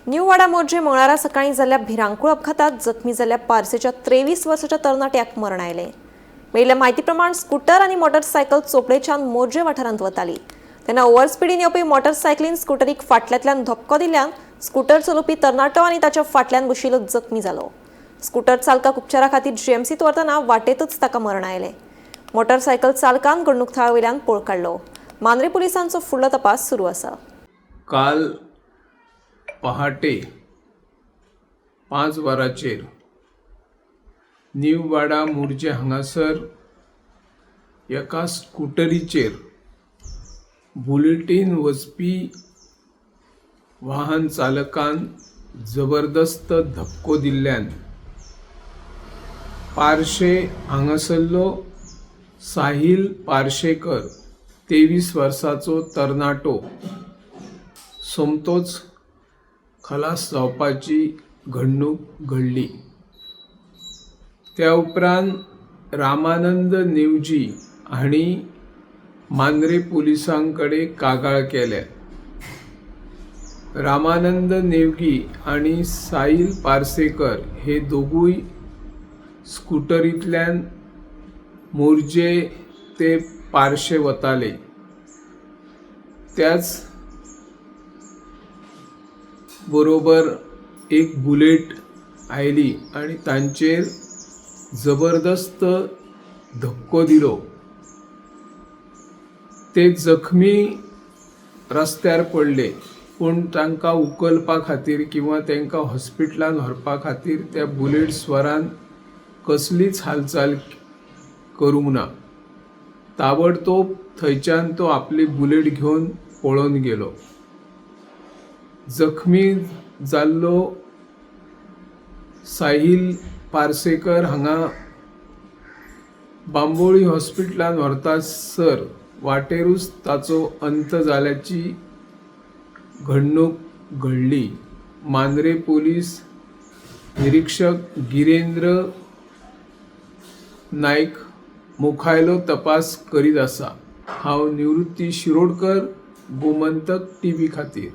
New वाडा मोरजे मंगळारा सकाळीं जाल्ल्या भिरांकूळ अपघातात जखमी जाल्ल्या पार्सेच्या 23 वर्साच्या तरणाट्याक मरण आयलें. मेळिल्ल्या म्हायती प्रमाण स्कूटर आनी मोटरसायकल चोपडेच्यान मोरजे वाठारांत वताली तेन्ना ओव्हरस्पिडीन येवपी मोटरसायकलीन स्कुटरीक फाटल्यांतल्यान धपको दिल्ल्यान स्कूटर चलोवपी तरणाटो आनी ताच्या फाटल्यान बशिल्लो जखमी जालो. स्कूटर चालकाक उपचारा खातीर जीएमसीत व्हरतना वाटेतच ताका मरण आयलें. मोटरसायकल चालकान घडणूक थळा वयल्यान पळ काडलो. मांद्रे पुलिसांचो फुडलो तपास सुरू आसा. काल पहाटे 5 वरांचेर न्यू वाडा मोरजे हांगासर एका स्कुटरीचेर बुलेटीन वचपी वाहन चालकान जबरदस्त धपको दिल्ल्यान पार्शे हांगासरलो साहील पार्शेकर 23 वर्साचो तरणाटो सोमतोच खलास जावपाची घडणूक घडली. त्या उपरांत रामानंद नेवजी हांणी मांद्रे पुलिसां कडेन कागाळ केल्या. रामानंद नेवगी आनी साहील पार्सेकर हे दोगूय स्कुटरींतल्यान मोरजे ते पार्शे वताले. त्याच बरोबर एक बुलेट आयली आनी तांचेर जबरदस्त धपको दिलो. ते जखमी रस्त्यार पडले, पूण तांकां उखलपा खातीर किंवा तांकां हॉस्पिटलान व्हरपा खातीर त्या बुलेट स्वरान कसलीच हालचाल करूंक ना. ताबडतोब थंयच्यान तो आपली बुलेट घेवन पळोन गेलो. जखमी जाल्लो साहील पार्सेकर हांगा बांबोळी हॉस्पिटलान व्हरता सर वाटेरूच ताचो अंत जाल्याची घडणूक घडली. मांद्रे पोलीस निरिक्षक गिरेंद्र नायक मुखायलो तपास करीत आसा. हांव निवृत्ती शिरोडकर, गोमंतक टीव्ही खातीर.